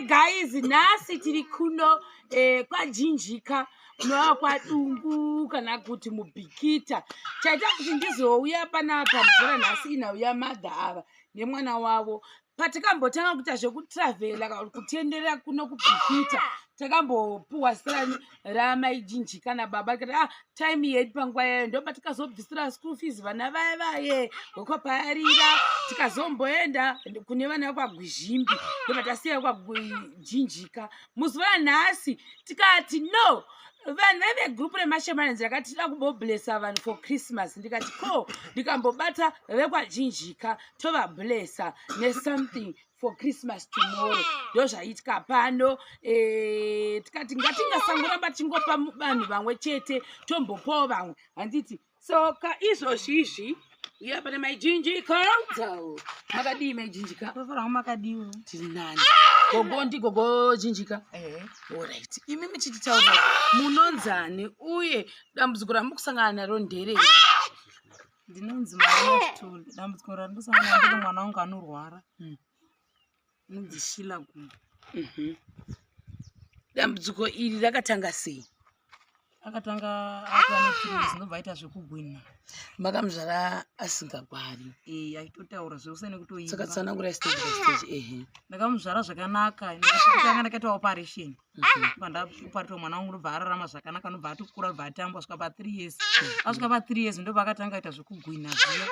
Guys, nhasi tiri kuno kwajinjika kunova kwadungu kana kuti mubhikita. Chaita kuti ndizouya panapa muzuva ranhasi inhau yamadha ava nemwana wavo. Patakambotanga kuita zvekutravhela kana kutenderera kuno kubhikita, takambopuwa zita ramaijinjika nababa tikati time yedu panguva yayo, ndopatikazobvisira school fees vana vaya vaye wekwapayarira, tikazomboenda kune vana vekwagwizhimbi, ndopa tasiya kwagwijinjika. Muzuva ranhasi tikati no, vanhu vevegrupu remashemanenzi rakati tida kumboblessa vanhu for Christmas. Ndikati ko ndikambobata vekwajinjika tovablessa nesomething for Christmas tomorrow. Ndo zvaitika pano. Tikati ngatingasangoramba tichingopa vanhu vamwe chete, tombopawo vamwe, handiti? Soka izvozvizvi uya pane maijinjika. Makadii, maijinjika? Tofanira makadiwo. Tiri nani, gogo. Ndigogo Jinjika? Ehe. Alright, imi muchititaurira munonzani, uye dambudziko ramukusangana naro nderei? Ndinonzi Maria Stol. Dambudziko randosangana naro ndere mwana wangu anorwara. Anonzi Shila Gumbo. Dambudziko iri rakatanga sei? Akatanga atova ne3 years, ndobva aita zvekugwina. Makamuzvara asingagwari? Ee, achitotaura zvose nekutoimba. Saka tsanangura stage by stage, ehe. Ndakamuzvara zvakanaka. Ndakatanga ndakaita operation. Ndobva ndaoparetwa mwana wangu, ndobva ararama zvakanaka, ndobva atokura, ndobva atamba kusvika pa3 years. Asvika pa3 years, ndobva akatanga kuita zvekugwina zviya.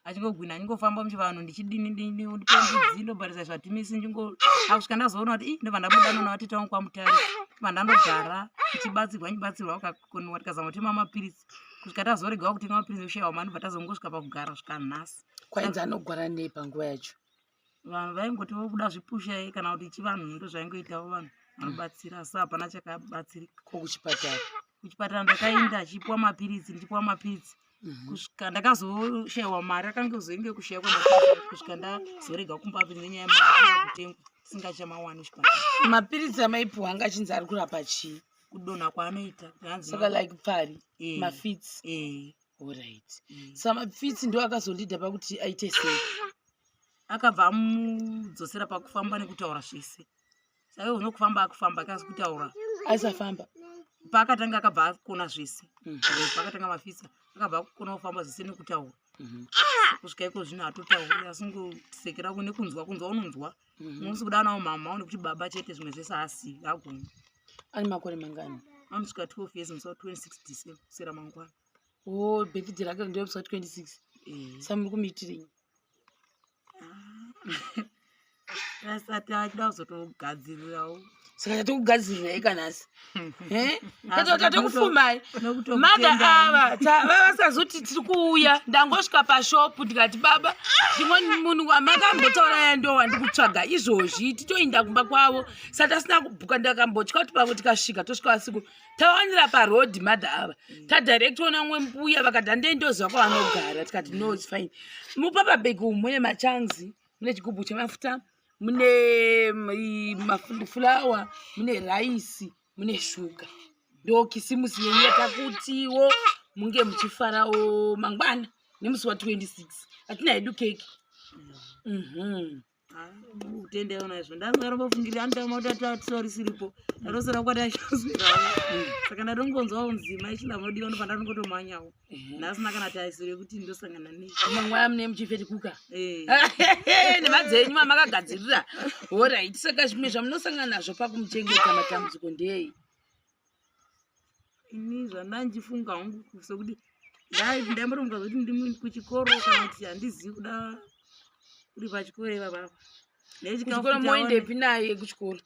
Achingogwina, achingofamba muchivanhu, ndichidini dini, ndipe mbudzi, ndobharisa zvatimisi, ndingo akusvika ndazoona kuti i ndobva ndamudanana vatete vangu kwaMutare. Ndobva ndandogara ndichibatsirwa, ndichibatsirwa, ukakoniwa tikazama kutenga mapiritsi, kusvika tazoregawo kutenga mapiritsi nekushayiwa mari, ndobva tazongosvika pakugara kusvika nhasi. Kwainzi anogwara nei panguva yacho? Vanhu vaingoti vobuda zvipusha kana kuti chivanhu, ndo zvaingoitawo vanhu vanobatsira, asi hapana chakabatsirika. Ko kuchipatara? Kuchipatara ndakaenda achipiwa mapiritsi, ndichipiwa mapiritsi kusvika ndakazoshayiwa mari. Akange kuzoinge kushayikwa mapiritsi kusvika ndazorega kumba mapiritsi nenyaya yemari anga kutengwa tisingachamawani kuchipatara. Mapiritsi amaipiwa anga achinzi ari kurapa chii? Kudonha kwaanoita. Hanzi Saka like pfari? Eh. Mafits? Eh. Alright, saka mafits ndo akazolidha pakuti aite sei? Akabva amudzosera pakufamba nekutaura zvese. Saka unokufamba akufamba, akasi kutaura. Aisafamba? Paakatanga akabva akona zvese. Paakatanga mafits akabva akukona kufamba zvese nekutaura. Kusvika iko zvino hatotauri, asingosekera nekunzwa. Kunzwa unonzwa. Unosi kuda nawo mama nekuti baba chete, zvimwe zvese haasi hagoni. Ane makore mangani? Anosvika 12 years musi wa26 December, kusera mangwana. O, birthday rake ndemusi wa26? Eh. Saka muri kumuitirei? Asati achida kuzotogadzirirawo. Saka tatokugadzirirai kanhasi. Ah, Tatokufumai madha ava vavasazoti tiri kuuya. Ndangosvika pashopu, ndikati baba, ndimwe munhu wamakambotaura ya, ndo wandikutsvaga izvozvi, titoinda kumba kwavo. Saka tasina kubhuka, ndakambotya kuti pamwe tikasvika tosvika vasiku. Tawanira parodhi madha ava, tadirectona umwe mbuya, vakati handei, ndoziva kwavanogara. Tikati no, it's fine. Mupapabhegi umu mune machanzi, mune chigubhu chemafuta, mune mafulawa, mune raisi, mune shuga. Ndo kisimusi yenyu yatakutiwo munge muchifarawo mangwana nemusi wa26. Hatina hedu keki. Kutendaiwo naizvo. Ndasingarombofungirira anotamautatatiswa risiripo, ndatosera kwati achoswerawo. Saka ndatongonzwa kunzi maichila munodiwa, ndobva ndatongotomanyawo. Ndasina kana tarisiro yekuti ndosangana nei. Mangwana mune muchifeti kuka Eh. nemadzenyu mamakagadzirira. Alright, saka zvimwe zvamunosangana nazvo pakumuchengeta, matambudziko ndei? Ini zvandandichifunga hangu sekuti ndaimbotomuka zvokuti ndimi kuchikoro kana kuti handizivi kuda kuri pachikoro ipapapa. Kuchikoro moendepi naye kuchikoro?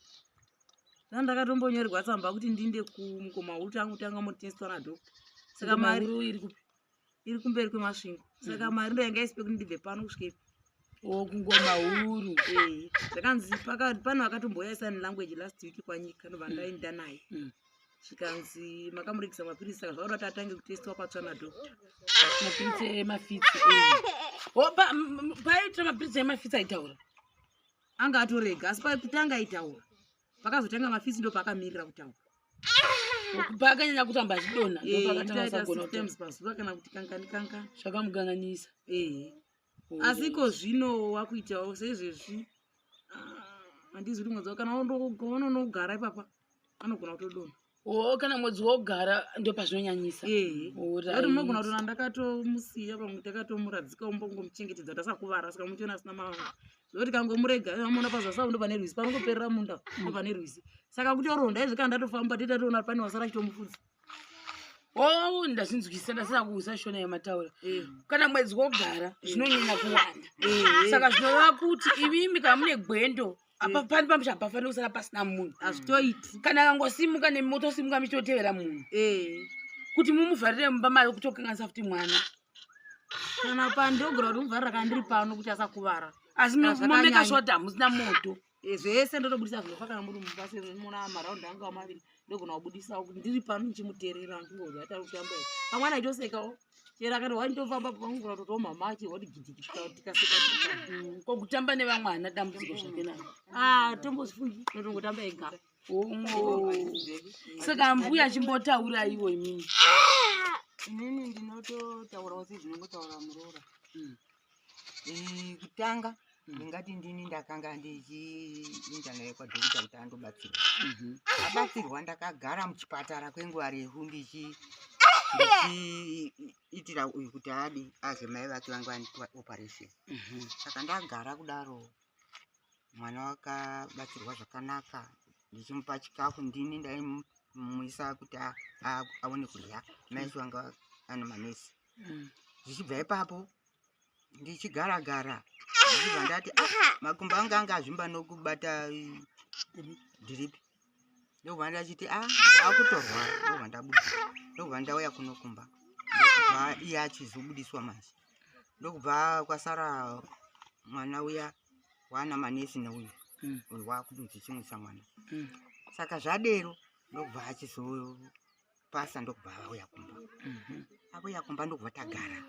Ndandakatombonyorerwa tsamba kuti ndiinde kumukoma huru tangu tanga motestwa nadoctor. Saka mari Huru iri kupi? Iri kumberi kweMasvingo. Saka mari ndo yanga isipe kuti ndibve pano kusvikepi. O, kungoma huru. Eh, zvakanzi pane vakatomboya sign language last week kwanyika, ndobva ndaenda naye. Zvikanzi makamuregisa mapirisi, saka zvakada kuti atange kutestiwa patsva nadoctor. Mapiritsi emafits? O, paaitora mapiritsi emafits aitaura? Anga atorega, asi pakutanga aitaura. Pakazotanga mafits ndo paakamirira kutaura. Paakanyanya kutamba achidonha ndopakatanga Itaita kusagona six kutaura. times pazuva kana kuti kankani kankani. Zvakamuganganisa. Asi iko zvino wakuitawo seizvezvi. Handizi kuti mwedzi kana unonogara ipapa anogona kutodonha. O kana mwedzi wogara ndopazvinonyanyisa. Ehe. Kuti munogona kutoona ndakatomusiya pamwe takatomuradzika umbongomuchengetedza tasakuvara saka muchiona asina mavanga. Zvekuti kangomurega amona pazasi apo ndopane rwizi panongoperera munda ndopane rwizi. Saka kutoronda izvi kana ndatofamba titatoona pane wasara achitomufudza. O ndazvinzwisa ndasara kuusa shona yamataura. Kana mwedzi wogara zvinonyanya kuwanda. Saka zvinoreva kuti imimi kana mune gwendo apa pani pamusha hapafaniri kusara pasina munhu. Hazvitoiti. Kana akangosimuka nemi motosimuka muchitotevera munhu. Kuti mumuvharire mumba mari kutokanganisa futi mwana. Kana pandogona kuti muvharira kana ndiri pano kuti asakuvara. Asi Kana momeka zvakanyanya. sure kuti hamusina moto. Zvese ndotobudisa zvinofa kana muri mumba semuna maraundi anga maviri ndogona kubudisawo kuti ndiri pano ndichimuteerera ndingozi atari kutamba here. Pamwe ana achitosekawo chero akati wanditofamba pangogona kutotiwo mama achihwa kuti gidhigidi tikaseka tiri pano. Ko kutamba nevamwe haana dambudziko zvake navo. Ah, tombozvifungi totongotamba ega. Oh. Saka mbuya chimbotauraiwo imini. Inini ndinototaurawo sezvinongotaura muroora. Kutanga ndingati ndini ndakanga ndichiinda naye kwadhokota kuti andobatsirwa. Abatsirwa ndakagara muchipatara kwenguva refu ndichiitira uyu kuti adi aze mai vake vanga vandiitwa operation. Saka ndagara kudaro mwana wakabatsirwa zvakanaka ndichimupa chikafu ndini ndaimuisa kuti aone kudya. Mai vacho vanga vane manesi. Zvichibva ipapo ndichigara gara ndichibva ndati makumbo anga anga azvimba nokubata dhiripi. Ndobva ndachiti ndakutorwara. Ndobva ndabuda. Ndobva ndauya kuno kumba. Ndokubva iye achizobudiswa manje. Ndokubva kwasara mwana uya waana manesi neuyu. Uyu wakunzi chimwisa mwana. Saka zvadero ndokubva achizopasa ndokubva auya kumba. Auya kumba ndokubva tagara.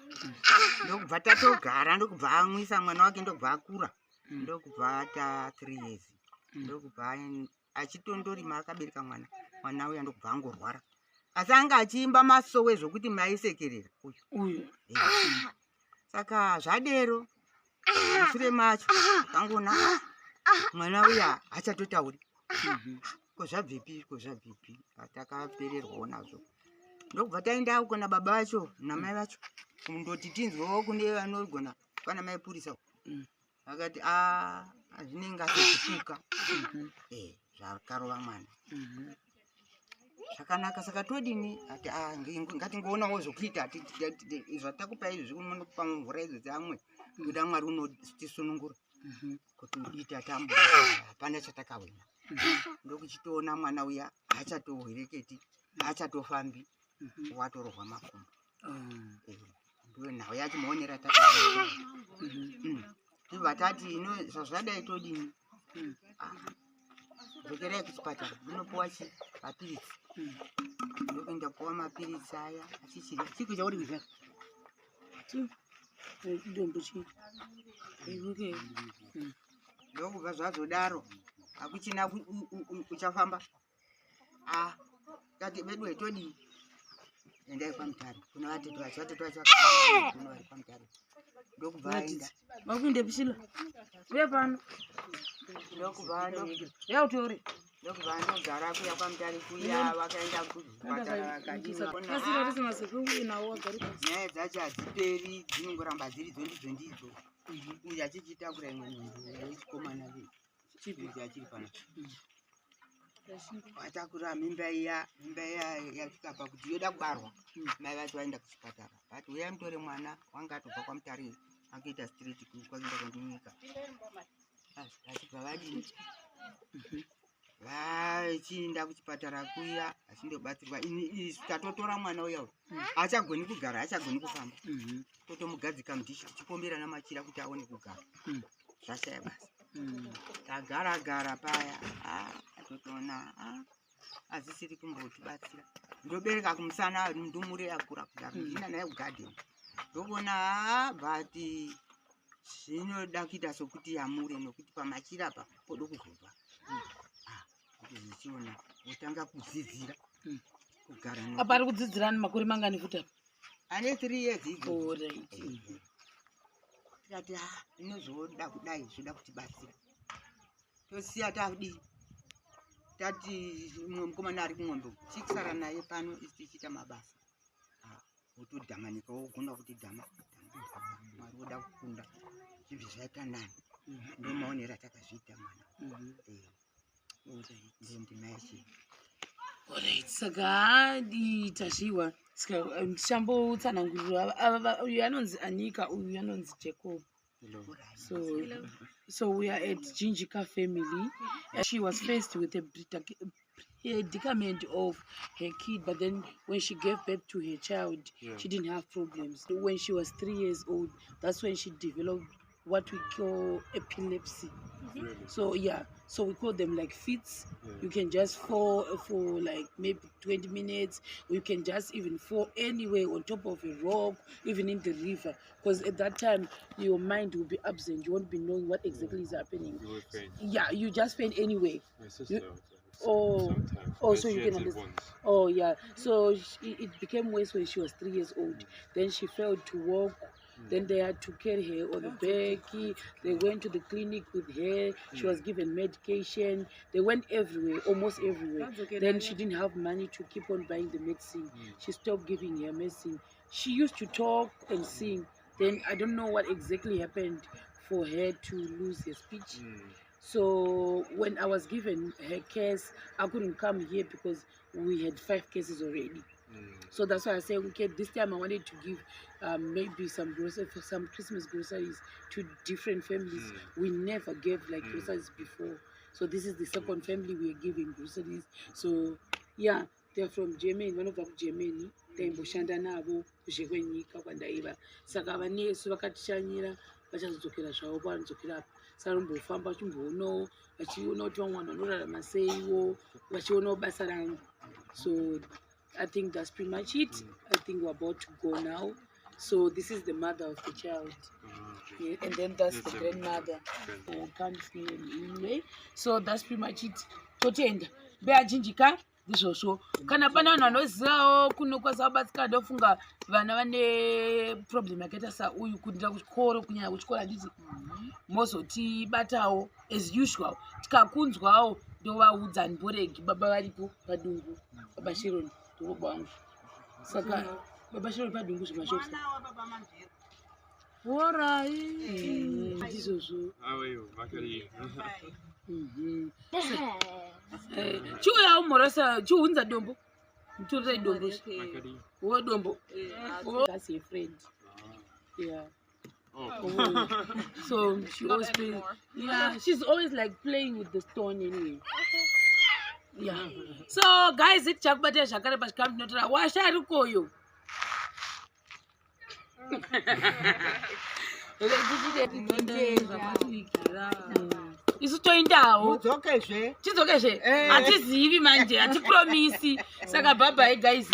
Ndokubva tatogara ndokubva amwisa mwana wake ndokubva akura. Ndokubva ta 3 years. Ndokubva achitondorima akabereka mwana. Mwana uya ndokubva angorwara. Asi anga achiimba masowe zvokuti maisekerera uyu. Uyu. Saka zvadero mushure macho tangoona mwana uya achatotauri. Ko zvabvepi ko zvabvepi takapererwawo nazvo. Ndokubva taenda uko nababa vacho namai vacho kundoti tinzwewo kune vanogona kwana mai purisa. Vakati zvinenge zvichipuka. Zvakarova mwana. Zvakanaka saka todini? Ati ngatingoonawo zvokuita zvatakupa izvi munokupa mvura idzo dzamwe kuda Mwari unotisunungura kuti udiita tambura hapana chatakawina. Ndokuchitoona mwana uya haachatohwereketi haachatofambi watorohwa makumbo. Ndiyo nhau yacho maonero atakaita. Tibva tati ino zvazvadai todini? Dzokerai kuchipatara munopuwa chi mapiritsi. Ndokuenda kupuwa mapiritsi aya achichiri chiko chauri kudya? Dombo chii? Okay. Ndokubva zvazodaro hakuchina uchafamba. Tati vedu todii? Endai kwaMutare kuna vatete vacho, vatete vacho kuno vari kwaMutare. Ndokubva aenda. Vakuinde pishila. Uya pano. Ndokubva Uya utore. Ndokubva andogara kuya kwaMutare kuya vakaenda kuzvipatara vakati Kasira tese mazepe uye nawo wagare pasi. Nyaya dzacho hadziperi dzinongoramba dziri dzondidzo ndidzo. Uyu achichitakura imwe nhumbu yechikomana uyu achiri pano. Vatakura mimba iya, mimba iya yasvika pakuti yoda kubarwa. Mai vacho vaenda kuchipatara. Vati uyai mutore mwana wanga atobva kwaMutare akuita street kwakuenda kwandinyika. Vachibva vadini? Vachienda kuchipatara kuya achindobatsirwa. Isu tatotora mwana uya uyu. Haachagoni kugara, haachagoni kufamba. Totomugadzika mudhishi tichipombera namachira kuti aone kugara. Zvashaya basa. Tagara gara paya, totoona azisiri kumbotibatsira. Ndobereka kumusana ndumure yakura kudaro, ndina naye kugadheni. Ndokuona but zvinoda kuita sokuti yamure nokuti pamachira apa podo kuzobva. Kuti zvichiona wotanga kudzidzira kugara Apa ari kudzidzira ane makore mangani futi apa? Ane 3 years idzo. Alright. Tikati inozoda kudai zvoda kutibatsira. Tosiya tadii tati mumwe mukomana ari kumwombe chikusara naye pano isi tichiita mabasa. Ah, wotodhamanika wogona kuti dhama Mwari woda kukunda zvibve zvaita nani. Ndomaonero atakazviita mwana. Eh, ndondima yacho. Alright, saka hadi tazviwa saka ndichambotsanangurira uyu anonzi Anika, uyu anonzi Jacob. So we are at Jinjika family. She was faced with a predicament of her kid, but then when she gave birth to her child, she didn't have problems. When she was 3 years old, that's when she developed what we call epilepsy. Really? So yeah, so we call them like fits. You can just fall for like maybe 20 minutes. You can just even fall anywhere on top of a rock, even in the river, because at that time your mind will be absent. You won't be knowing what exactly is happening. You will faint. Yeah, you just faint anyway. My sister would Oh, sometimes. oh, But so she you had can it understand. once. Oh yeah, so it became worse when she was 3 years old. Then she failed to walk. Then they had to carry her on the back. They went to the clinic with her. She was given medication. They went everywhere, almost everywhere. That's okay, Then Nadia. she didn't have money to keep on buying the medicine. She stopped giving her medicine. She used to talk and sing. Then I don't know what exactly happened for her to lose her speech. So when I was given her case, I couldn't come here because we had 5 cases already. So that's why I say, okay, this time I wanted to give maybe some grocery, for some Christmas groceries to different families. We never gave groceries before. So this is the second family we are giving groceries. So yeah, they're from Germany, one of them Germany. Taimboshanda navo kuzvekwenyika kwandaiva. Saka vanesu vakatishanyira vachazodzokera zvavo pavanodzokera apa. Saka vanombofamba vachimboonawo, vachiona kuti vamwe vanhu vanorarama seiwo, vachionawo basa rangu. So I think that's pretty much it. I think we're about to go now. So this is the mother of the child. Yeah, and then that's the That's a grandmother grandmother. who comes here anyway. So that's pretty much it. Totenda. Mbuya Jinjika, ndizvozvo. Kana pane vanhu vanozivawo kunokwanisa kubatsika, ndofunga vana vane problem yakaita sauyu kuenda kuchikoro, kunyanya kuchikoro handiti mozotibatawo as usual. Tikakunzwawo ndovaudza handimboregi baba varipo padungu, baba Sharon ndobaba vangu. Saka baba Sharon padungu zvemashops. Horai. Ndizvozvo. How are you? Makari. Chiuyawo mhorosa, chiunza dombo. Mutorere dombo. Makari. Wo dombo. Oh, that's her friend. Yeah. Oh. Oh. So she always plays. Yeah, she's always like playing with the stone anyway. Yeah. So guys, tichakubata zvakare pachikamu tinotora washa ari koyo. Isu toendawo. Mudzokezve. Tidzokezve. Eh. Hatizivi manje, hatipromisi. Saka bye bye guys.